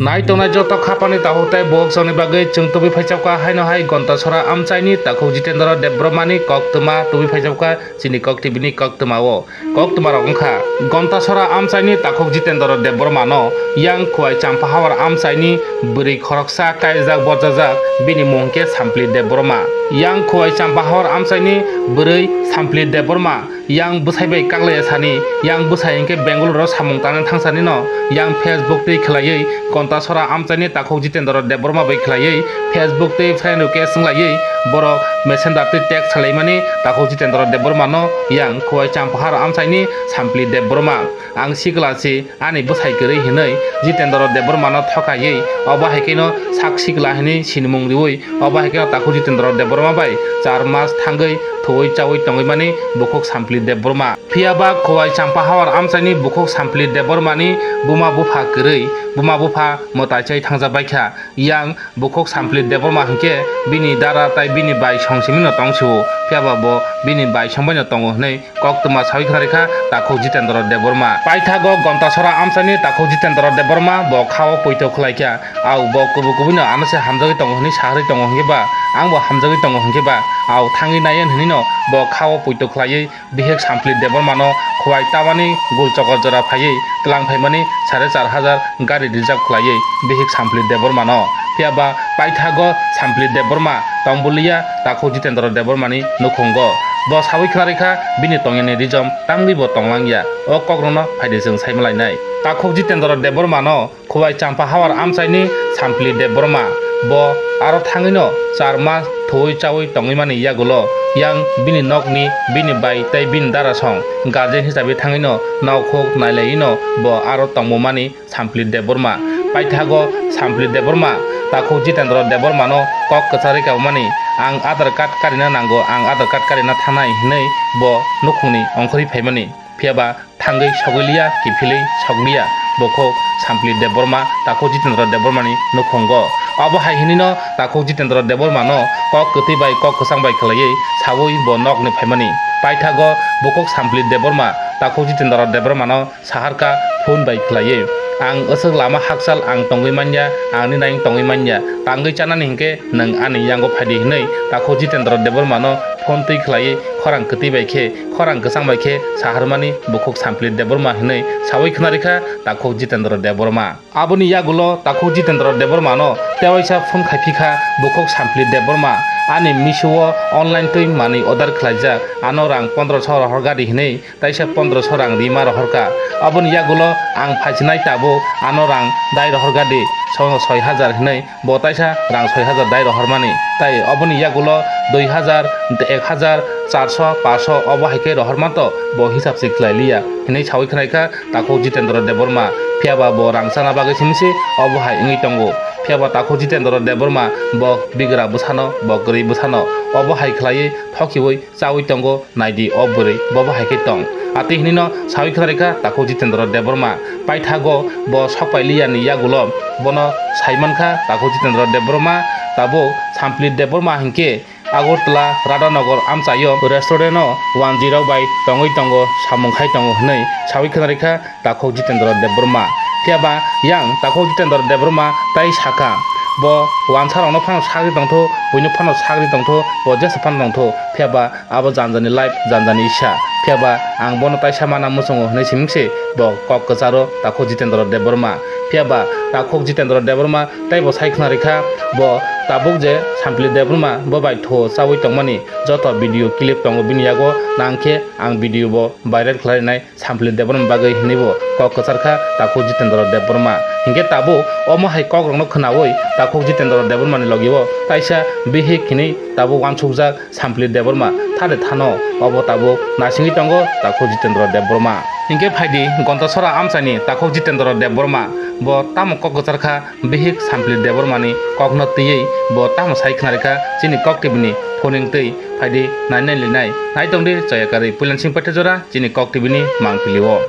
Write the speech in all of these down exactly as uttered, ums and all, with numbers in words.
Nai tongnai joto khapani takhuk tei bukhuk songni bagwi chwng tubui phaichapkha haino hai Gontasora amchaini takhuk Jitendra Debbarmani koktwma tubui phaichapkha chini Kok T V ni koktwmao. Koktwmarok wngkha Gontasora amchaini takhuk Jitendra Debbarmano yang Khowai Champahawar amchaini bwrwi khoroksa kaijak borjajak bini mung khe Sampli Debbarma. Yang Khowai Champahawar amchaini bwrwi Sampli Debbarma yang bwsai bai kaklaiya sani, yang bwsai hinkhe Bangalore o samung tangnani thangsanino yang Facebook twi khwlaiwi Gontasora amchaini takhuk Jitendra Debbarma bai khwlaiwi Facebook twi friend request wnglaiwi borok messenger twi text salaimani takhuk Jitendra Debbarmano yang Khowai Champahar amchaini Sampli Debbarma. Ang sikla si ani bwsai kwrwi hinwi Jitendra Debbarmano thokaiwi obo hai kheno sak sikla hinwi sinimung riwi obo hai kheno takhuk Jitendra Debbarma bai char mas thangwi thuwi chawi tongwi mani bukhuk Sampli Debbarma. Phiya ba Khowai Champahawar amchaini bukhuk Sampli Debbarmani buma bupha kwrwi, buma bupha mwtai chai thangjak baikha. Yang bukhuk Sampli Debbarma hinkhe bini dara tai bini bai song simino tong sio, phiya ba bo bini bai song baino tongo hwnwi koktwma sawi khna rikha takhuk Jitendra Debbarma. Paithago Gontasora amchaini takhuk Jitendra Debbarma bo khao poito khwlaikha, au bo kubui kubuino ano se hamjagwi tongo hwnwi saharwi tongo hinkhe ba, ang bo hamjagwi tongo hinkhe ba, au thangwi naiyan hwnwino bo khao poito khwlaiwi bihik Sampli Debbarmano Khowai Tabani gul chokor jora phaiwi tlang phaimani sare char hajar gari reserve khwlaiwi bihik Sampli Debbarmano. Phiya ba paithago Sampli Debbarma tongbuliya takhuk Jitendra Debbarmani nukhungo. Bo sawi khna rikha bini tongyani rijom tamgwi bo tonglangya. O kokrokno phaidi chwng saimalainai. Takhuk Jitendra Debbarmano Khowai Champahawar amchaini Sampli Debbarma. Bo aro thangwino char mas thuwi chawi tongwi mani yagulo yang bini nokni, bini bai tei bini dara song guardian hisabe thangwino nokhuk nailaiwino bo aro tongmumani Sampli Debbarma. Paithago Sampli Debbarma takhuk Jitendra Debbarmano kok kwcharwi kabamani, "Ang Aadhaar card karina nango, ang Aadhaar card karina thanai," hwnwi bo nukhungni ongkhorwi phaimani. Phiya ba thangwi sogwi liya, kiphilwi sokliya bukhuk Sampli Debbarma takhuk Jitendra Debbarmani nukhungo. Obo hai hinwino takhuk Jitendra Debbarmano kok kwtwi bai kok kwchang bai khwlaiwi sawi bo nokni phaimani. Paithago bukhuk Sampli Debbarma takhuk Jitendra Debbarmano saharkha phone bai khwlaiwi, "Ang aswk lama hakchal ang tongwi manya, ang nini naing tongwi manya, tangwi chanani hinkhe nwng ani yango phaidi," hwnwi takhuk Jitendra Debbarmano phone twi khwlaiwi khorang kwtwi bai khe, khorang kwchang bai khe saharmani bukhuk Sampli Debbarma hwnwi sawi khna rikha takhuk Jitendra Debbarma. Aboni yagulo takhuk Jitendra Debbarmano tewaisa phone khaiphikha bukhuk Sampli Debbarma, "Ani Meesho o online twi manwi order khwlaijak, ano rang pondroso rohorgadi," hwnwi taisa pondroso rang rima rohorkha. Aboni yagulo ang phaisinai tabuk ano rang dai rohorgadi, so soi hajar hwnwi bo taisa rang soi hajar dai rohormani. Tai oboni yagulo dui hajar, ek hajar, charso, paso obo hai khe rohormanto bo hisab se khlai liya hwnwi sawi khnaikha takhuk Jitendra Debbarma. Phiya ba bo rang chana bagwi simi se obo hai wngwi tongo. Phiya ba takhuk Jitendra Debbarma bo bigra bwsano, bo kwrwi bwsano obo hai khlaiwi thokiwi chawi tongo, naidi o bwrwi, bobo hai khe tong. Atwi hinwino sawi khna rikha takhuk Jitendra Debbarma. Paithago bo sokpai liyani yagulo bono saimankha takhuk Jitendra Debbarma, tabuk Sampli Debbarma hinkhe Agartala Radhanagar amchaio restaurant-o wanjwirok bai tongwi tongo, samung khai tongo hwnwi sawi khna rikha takhuk Jitendra Debbarma. Phiya ba yang takhuk Jitendra Debbarma tai sakha, bo wansarokno phano sagri tongtho, buino phano sagri tongtho, bo jesa phano tongtho. Phiya ba abo janjani life, janjani isa. Phiya ba ang bono taisa mana muchungo hwnwi simi se bo kok kwcharo takhuk Jitendra Debbarma. Phiya ba takhuk Jitendra Debbarma tei bo sai khna rikha, bo tabuk je Sampli Debbarma bo bai thuo chawi tongmani joto video clip tongo bini yago, nangkhe ang video bo viral khlai rinai. Sampli Debbarma bagwi hinwi bo kok kwchar kha takhuk Jitendra Debbarma. Hinkhe tabuk omo hai kokrokno khwnawi takhuk Jitendra Debbarmani logi-o kaisa bihik hinwi tabuk uansukjak Sampli Debbarma thade thano obo tabuk naisingwi tongo takhuk Jitendra Debbarma. Hinkhe phaidi Gontasora amchaini takhuk Jitendra Debbarma, bo tamo kok kwchar kha bihik Sampli Debbarmani kokno twiwi bo tamo sai khna rikha chini Kok T V ni phoning twi. Phaidi nainai linai. Naitongdi choya karwi Puilansing Paithajora chini Kok T V ni mangpili-o.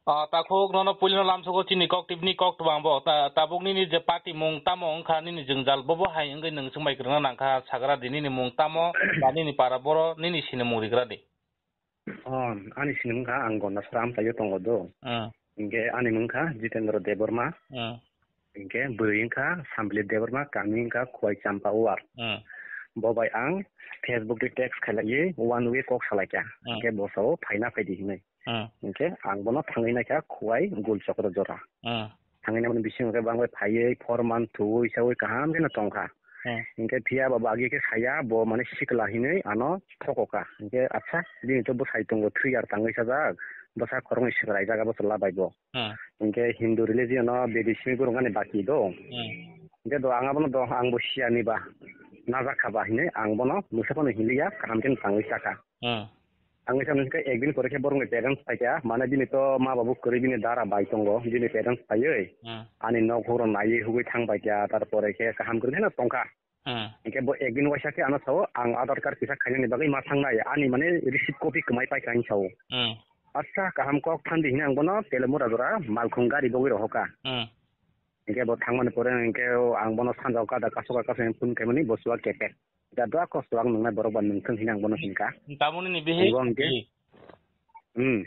Ah, takhuk nono puilano lamsogo chini Kok T V ni koktwma bo. Ta-, tabuk nini je party mung tamo wngkha nini jwngjal bobo hai wngwi nwng swngbai kwrwngna nangkha sagra di nini mung tamo ba nini para boro nini sinimung rigra di. Oh, ani sinimung kha ang Gondasora amchaio tongo do. Hmm. Hinkhe ani mung kha Jitendra Debbarma. Hmm. Hinkhe bwrwi wngkha Sambili Debbarma, kami wngkha Khowai Champa Ward. Hmm. Bo bai ang Facebook twi text khailaiwi one week kok salaikha. Hmm. Hinkhe bo sao phaina phaidi hinwi. Hmm. Hinkhe ang bono thangwi naikha Khowai Gul Chokro jora. Hmm. Thangwi naimani bisingo khe bangbai phaiwi four month thuwi saui kaham kheno tongkha. Hmm. Hinkhe phiya bo agi khe saya bo mane sikla hinwi ano thokoka. Hinkhe acha bini to bwsai tongo three year tangwi sajak. Bwsa khoroknwi swkang raijak abo chwla bai bo. Hmm. Hinkhe Hindu religion o bedi simi gurung ani baki do. Hmm. Hinkhe do ang abono do ang bo siyani ba najak kha ba hinwi ang bono mwsa phano hinliya kaham khe tangwi sakha. Hmm. Ang wngkha hinkhe ekdin pore khe borokni parents phaikha, mane bini to ma babu kwrwi bini dara bai tongo, bini parents phaiwi Hmm. ani nok horo naiwi hugui thang paikha, tarpore khe kaham kwrwi kheno tongkha. Hmm. Hinkhe bo ekdin waisa khe ano sao, "Ang Aadhaar card kisa khainani bagwi ma thangnai, ani mane receipt copy kwmai paikha," hinwi sao. Hmm. "Acha, kaham kok thandi," hinwi ang bono Telemura jora malkhung gari bogwi rohorkha. Hmm. Hinkhe bo thangmani pore hinkhe ang bono sanja o kada kasu ka kasu phone khaimani bo chuwak kepek. Da dua kosto ang nungnai borok ba nungthung hinwi ang bono hinkha. Tamoni ni bihi? Phungo hinkhe. Hmm.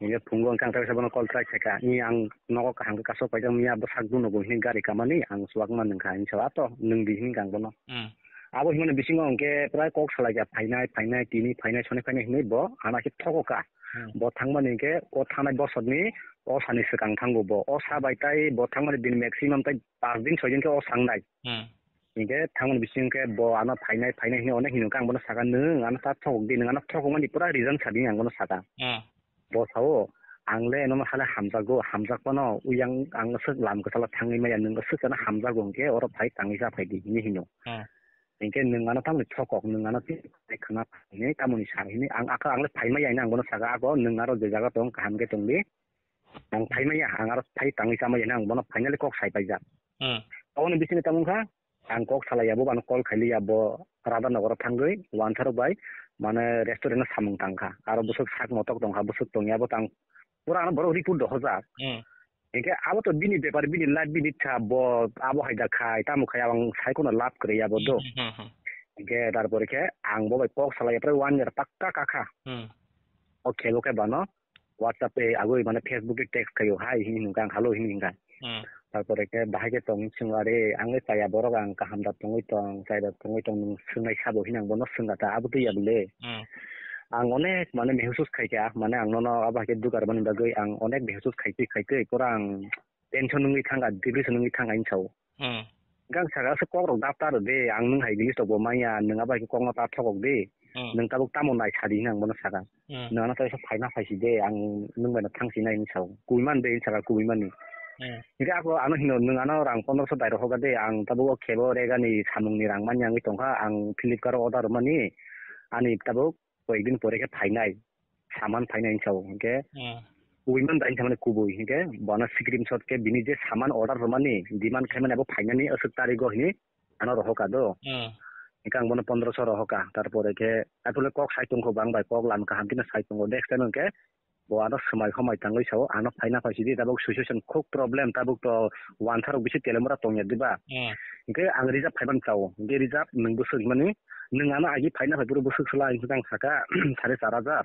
Hinkhe phungo hinkhe ang taisa bono call try khaikha. Ni ang nogo kaham khe kasu paijak miya bwsak dunogo hinwi gari kamani ang chuwak ma nungkha hinwi sa to nungdi hinkha ang bono. Hmm. Abo hinmani bisingo hinkhe prai kok salaikha phainai phainai tini phainai soni phainai hinwi bo ano khe thogo kha. Hmm. Bo thangmani hinkhe o thangnai bosorni o sani swkang thango bo. O sa bai tai bo thangmani din maximum tai pas din soi din khe o sangnai. Hmm. Hinkhe thangmani bising khe bo ano phainai phainai hinwi onek hinwi khe ang bono sakha, "Nwng ano ta thokok di, nwng ano thokok mani pura reason sa di," ang bono sakha. Hmm. Bo sao, "Ang le nono hale hamjakgo, hamjak phano uyang ang swk lam kwchalo thangwi maya, nwng swk ano hamjakgo hinkhe oro phai tangwi cha phai di," hinwi hino. Hmm. Hinkhe, "Nwng ano tamoni thokok, nwng ano tei khwna phai hinwi tamoni sa," hinwi ang akha ang le phai maya hinwi ang bono sakha, "Ako nwng aro je jaga tong kaham khe tong di, ang phai maya, ang aro phai tangwi cha maya," hinwi ang bono finally kok sai paijak. Hmm. Aboni bisingni tamo wngkha, ang kok salai ya, bo ano call khaili ya, bo Radha Nagar o thangwi uansarok bai, mane, restaurant o samung tang kha. Aro bwswk sak motok tong kha, bwswk tong ya, bo tang pura ano borok report dohorjak. Hmm. Hinkhe abo to bini bepar, bini life, bini kha, bo abo hai da khai, tamo khai, ang sai kheno love kwrwi ya bo do. Hmm, hmm, hmm. Hinkhe tarpore khe ang bo bai kok salai ya, prai one year pakka kakha. Hmm. O khe bo khe bano, WhatsApp tei agoi mane Facebook tei text khaio, "Hai," hini hwnka ang, "Hello," hini hwnka. Hmm. Tarpore khe bahai khe tong swng, "Are, ang le chaya borok, ang kaham da tongwi tong, chaya da tongwi tong, nwng swngnai sabo," hini ang bono swngkha ta, abo twi ya bwle. Hmm. Ang onek mane mehsus khaikha, mane ang nono abo hai khe dugar mani bagwi ang onek mehsus khaitwi khaitwi pura ang tension wngwi thangkha, depression wngwi thangkha hinwi sao. Hmm. Gang saka se kok rok daptar de, ang nwng hai gili tok bo manya, nwng abo hai khe kok no ta thokok de, Hmm. nwng tabuk tamo nai sadi hinwi ang bono saka. Hmm. Nwng ano kaisa phaina phaisi de, ang nwng bai no thangsi nai hinwi sao. Kubui man de hinwi saka, kubui mani. Hmm. Hinkhe ako ano hino, "Nwng ano rang pondroso dai rohorkha de, ang tabuk o khebo regani samung ni rang manya wngwi tongkha, ang Flipkart o order rwmani, ani tabuk koyekdin pore khe phainai, saman phainai," hinwi sao. Hinkhe Hmm. kubui man da hinwi samani kubui, hinkhe bono screenshot khe bini je saman order rwmani, demand khaimani abo phainani aswk tarigo hinwi ano rohorkha do. Hmm. Hinkhe ang bono pondroso rohorkha, tarpore khe aphuru kok sai tongkho bang bai, kok lam kaham kheno sai tongo, next time hinkhe bo ano swmai homai tangwi sao, ano phaina phaisidi, tabuk situation khub problem, tabuk to uansarok bisi telemura tongya diba? Hmm. Hinkhe ang reserve phaiman chao, hinkhe reserve nwng bwswk hinmani, nwng ano agi phaina phai phuru bwswk swla hinwi ang saka sare char hajar.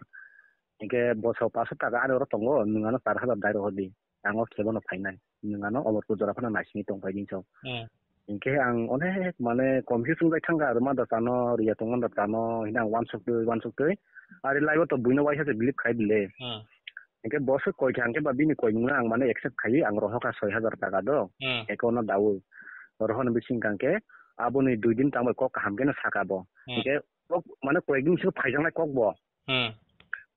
Hinkhe bo sao paso taka ani oro tongo, nwng ano char hajar dai rohordi. Ang o khebono phainai. Nwng ano Omorpur jora phano naisingwi tong phai di hinwi sao. Hmm. Hinkhe ang onek mane confuse wngwi thangkha, rwma da chano, riya tongma da chano, hino ang uansuk twi, uansuk twi. Ari live o to buino waisa se believe khai bile. Hmm. Hinkhe bo se koi kha, hinkhe ba bini koimung no ang mane accept khaiwi ang rohorkha soi hajar taka do. Hmm. Account no daui. Rohorni bising kha hinkhe aboni dui din tangbai kok kaham kheno saka bo. Hmm. Hinkhe kok mane koyek din simi phaijaknai kok bo. Hmm.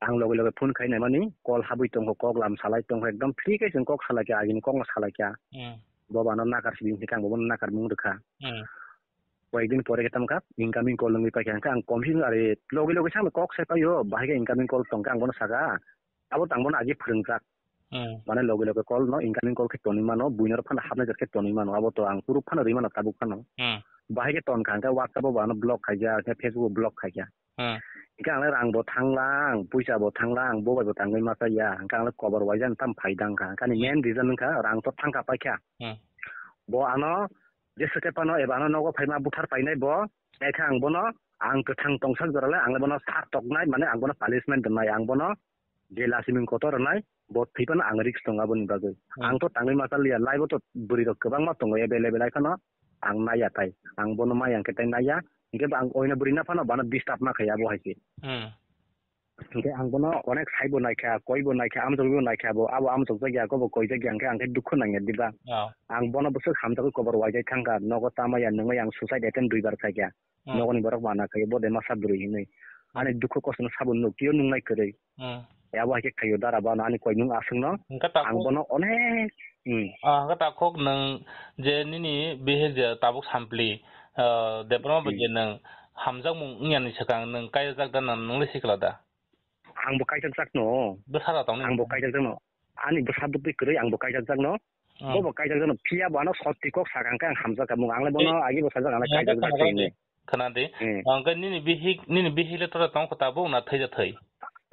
Ang loge loge phone khai naimani, call habwi tongkho, kok lam salai tongkho, ekdom free khe chwng kok salaikha, agini kok no salaikha. Hmm. Bo bano nakar sidi hinkhe ang bono nakar mung rwkha. Hmm. Koyekdin pore khe tamo kha incoming call wngwi paikha, hinkhe ang confuse ari loge loge samo kok sai paio, bahai khe incoming call tongkha ang bono saka, abo tang bono agi phwrwngjak. Hmm. Mane loge loge call no incoming call khe tonwi mano, buino phano hapnai jat khe tonwi mano, abo to ang proof phano rwi mano tabuk phano. Hmm. Bahai khe ton kha, hinkhe WhatsApp o bo ano block khaijak, hinkhe Facebook o block khaikha. Hmm. Hinkhe ang le rang bo thanglang, puisa bo thanglang, bo bai bo tangwi ma chaya. Hinkhe ang le kobor waisa no tam phai dang kha. Hinkhe ani main reason wngkha rang to thangkha paikha. Hmm. Bo ano jesa khe phano eba ano nogo phaima buthar painai bo. Naikha ang bono ang kwthang tongsak jora le ang le bono sar toknai, mane ang bono punishment rwnai, ang bono Je lasimung kotor rwnai, bo thwi phano ang risk tongo aboni bagwi. Hmm. Ang to tangwi ma chaliya, live-o to bwrwi rok kwbangma tongo available, hai phano ang naiya tai. Ang bono maya hwnkhe tai naiya, hwnkhe bo ang oino bwrwi na phano bana disturb ma khai abo hai se. Hmm. Hwnkhe ang bono onek saibo naikha, koibo naikha, amjokbo naikha, bo abo amjokjak ya, kobo koijak ya, hwnkhe ang khe dukhu nangya diba. Oh. Ang bono bwswk hamjagwi kobor waijak thangkha, nogo chamaya, nungwi ang suicide attempt duibar khaikha. Hmm. Nogoni borok mana khai, bo de masa bwrwi hinwi. Hmm. Ani dukhu kosto no sabo nuk, twiyo nungnai kwrwi. Hmm. Abo hai khe khaio dara bano ani koinung aswkno. Hwnkhe takhuk, ang bono onek, hmm. Ah, hwnkhe takhuk nwng je nini bihik je tabuk sampli, ah, Debbarma bai je nwng hamjakmung wngya ni swkang nwng kaijak da, nwng le sikla da? Ang bo kaijak jak no. Bwsa da tong ni? Ang bo kaijak jak no. Ani bwsa bwtwi kwrwi ang bo kaijak jak no. Hmm. Bo bo kaijak jak no. Phiya bo ano sotti kok sakang khe ang hamjak ka mung. Ang le bono agi bo sajak ang le kaijak jak khe hinwi. Khna di. Hmm. Ang khe nini bihik, nini bihik le tora tong kho tabuk na thwi ja thwi?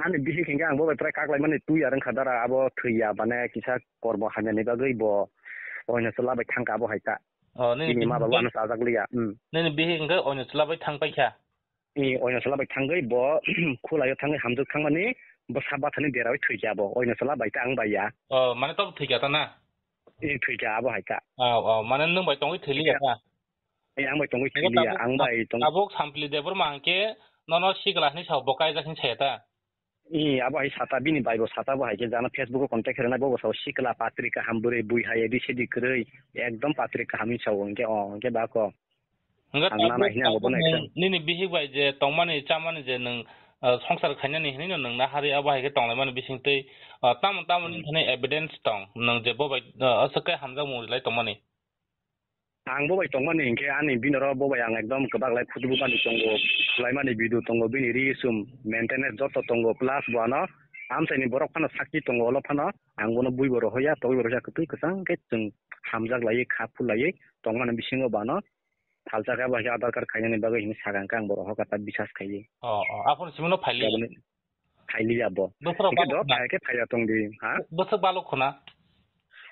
Ani bihik hingke ang bo bai prai kaklai mani twi arang kha dara abo thwi ya bane kisa kormo hamya ni bagwi bo oino chwla bai thang ka abo hai ta. Oh, nini bini ma baba ano sajak liya. Hmm. Nini bihik hingke oino chwla bai thang pai kha? I oino chwla bai thangwi bo khulaio thangwi hamjwk thangmani bwsa bathani derawi thwikha abo oino chwla bai ta ang bai ya. Oh, mane tobo thwikha ta na? I thwikha abo hai ta. Oh, oh, mane nwng bai tongwi thwiliya ta? I ang bai tongwi thwiliya, ang bai tong- Tabuk Sampli Debbarma hwnkhe nono sikla hinwi sao, bo kaijak hinwi saya ta? I abo hai sata bini bai bo sata bo hai khe jana Facebook o contact khe rwnai bo bo sao sikla patri kaham bwrwi bui hai A B C D kwrwi ekdom patri kaham hinwi sao hwnkhe o hwnkhe ba ko. Hwnkhe ang nana tabuk, hini ang tabuk bono nwng action. Nini bihik bai je tongmani chamani je nwng, ah, songsar khainani hinwi no nwng naharwi abo hai khe tonglaimani bisingtwi, ah, tamo tamo nini thani evidence tong nwng je bo bai, ah, aswk khe hamjakmung rilai tongmani? Ang bo bai tongmani hinkhe ani bini oro bo bai ang ekdom kwbak lai photo bumani tongo, khwlaimani video tongo, bini ri sum maintenance joto tongo, plus bo ano amchaini borok phano sakchi tongo, olo phano ang bono bui bo rohoya, togwi bo rohoya, kwtwi kwchang khe chwng hamjak laiwi kha phul laiwi tongmani bisingo bo ano phalsa khe abo hai khe Aadhaar card khainani bagwi hinwi sakha hwnkhe ang bo rohor kha ta bisas khaiwi. Oh, oh, aphuru simi no phailiya? Phailiya bo. Bwswk balok khuna? Hinkhe do phai khe phaiya tong di, ha? Bwswk balok khuna?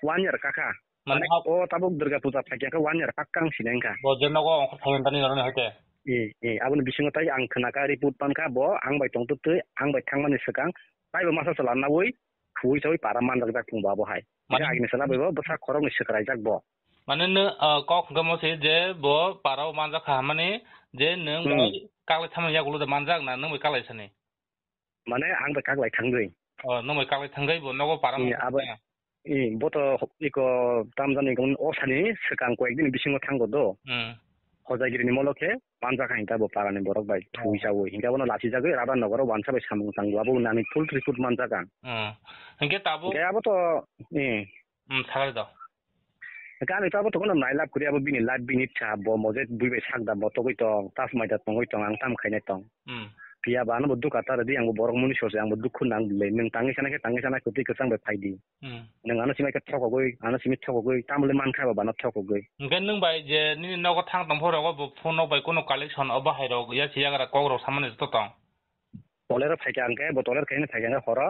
One year kakha. Mane mane o tabuk Durga Puja phaikha khe one year pakkang sinai wngkha. Bo je nogo ongkhor thangwi tani noroni hoite? E, e, aboni bisingo tai ang khwnakha report pankha bo ang bai tongtwtwi ang bai thangmani swkang taibo masa chwla naui khuui saui para manjakjak thung bo abo hai. Mane agini chwla bai bo bwsa khoroknwi swkraijak bo. Mane nw, ah, kok hwnkhe mo se je bo para o manjakha hwnmani je nwng bai kaklai thangmani yagulo de manjak na nwng bai kaklai sani? Mane ang bai kaklai thangwi. Oh, nwng bai kaklai thangwi bo nogo para manjakha? Abo, i, bo to iko tamjani o sani swkang koyek din bisingo thango do. Hmm. Hojagiri ni molo khe manjak hai ta bo para ni borok bai thui sawi. Hinkhe abono lachi jagwi Radha Nagar o wansa bai samung tango. Abo nani full report manjak ang. Hmm. Hinkhe tabuk. Hinkhe abo to, i. Hmm, sagai do. Gani to abo to kono nailab kuri abo bini life bini cha bo moje bui bai sak da bo togoi tong tas mai da tongoi tong ang tam khainai tong. Hmm. Phiya ba ano bo dukha ta rwdi ang bo borok muni sose ang bo dukhu nang le nwng tangwi sana khe tangwi sana kwtwi kwchang bai phai di. Hmm. Nwng ano simi khe thokogoi ano simi thokogoi tamle man kha ba bana thokogoi. Hwnkhe nwng bai je nini nogo thang tong phoro bo phone rok bai kono collection o bahai rok ya si yagra kok rok samani joto tong. Tolero phaikha hwnkhe bo toler khaina phaikha hwnkhe horo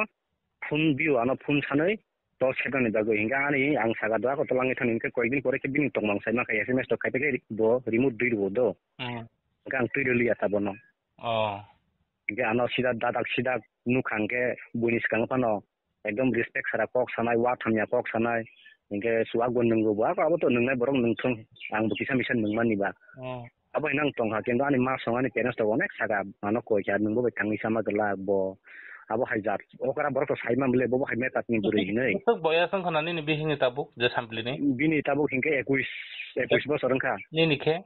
phone biu ano phone sanwi tor sepnani bagwi hinkhe ani ang saka do ako tolangwi thani hinkhe koyekdin pore khe bini tongmang saima khe S M S tok khaipikhe bo remote dui rwo do. Hmm. Hinkhe ang twi rwliya ta bono. Oh. Hinkhe ano sida dadak sida nukha hinkhe buini swkango phano ekdom respect sara kok sanai, wathamya kok sanai, hinkhe chuwak bo nwngo bo, ako abo to nwngnai borok nwngthung, ang bo kisa misa nungmani ba. Oh. Abo hinang tongkha, kintu ani ma song ani parents to onek saka, ano koikha, nwngbo bai thangwi sama glak bo, abo hai jat, okra borok to sai man bole, bobo hai metat ni bwrwi hinwi. Bwswk boyas wngkha na nini bihikni tabuk, je sampli ni? Bini tabuk hinkhe ekuis, ekuis bosor wngkha. Nini khe?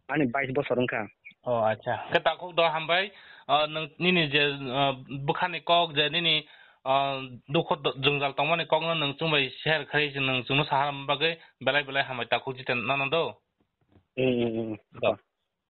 Ani bais bosor wngkha. Oh, acha. Khe takhuk do hambai, ah, nwng nini je, ah, bwkhani kok je nini, ah, dukhu do-, jwngjal tongmani kokno nwng chwng bai share khai, nwng chwngno saha bagwi belai belai hambai takhuk Jiten nono do. Hmm, hmm, hmm. Do.